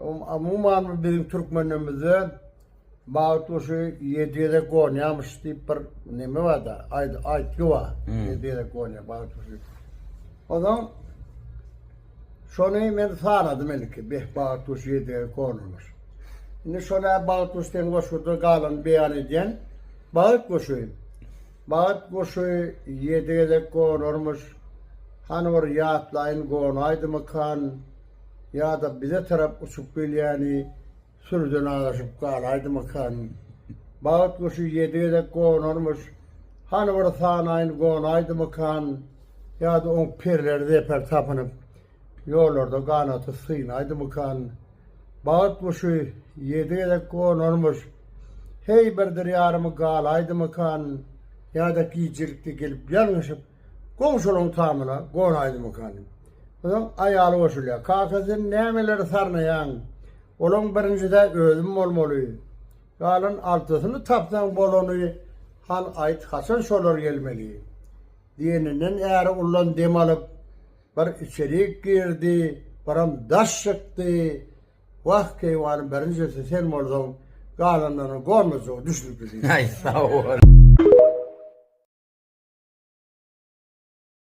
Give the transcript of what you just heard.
Umuman biziň türkmenlerimizde bagt guşy ýedi gezek gonýarmyş diýip bir neme bar-da, aýtgy bar. Ýedi gezek gonýar bagt guşy. Onsoň şony men sanadym ilki, beh bagt guşy ýedi gezek gonarmyş. Indi şol-ä bagt guşy diýen goşguda galany beýan edýän. Bagt guşy, bagt guşy ýedi gezek gonarmyş, hany bir ýatlaýyn gonaýdymykan? Ýa-da bize tarap uçup gelýäni sürüden azaşyp galaýdymykan? Bagt guşy ýedi gezek gonarmyş, hany bir sanaýyn gonaýdymykan? Ýa-da oň perleri zeper tapynyp, ýollarda ganaty synaýdymykan? Bagt guşy ýedi gezek gonarmyş, heý birdir ýarymy galaýdymykan? Ýa-da gijelikde gelip ýalňyşyp, Goňşularyň tamyna gonaýdymykan? Soň aýaly goşulýar. Kaka sen nämeleri sarnaýaň? Olaň birinjisi-ä özüm bolmaly. Galan altysyny tapsaň bolany, han aýt haçan şolar gelmeli? Diýeninden äri ullan dem alyp, bir içerik girdi, biram daş çykdy. Wah keýwany birinjisi sen bolsaň galanlarynyň gonmajagy düşnükli diýdi. Aý sag bol.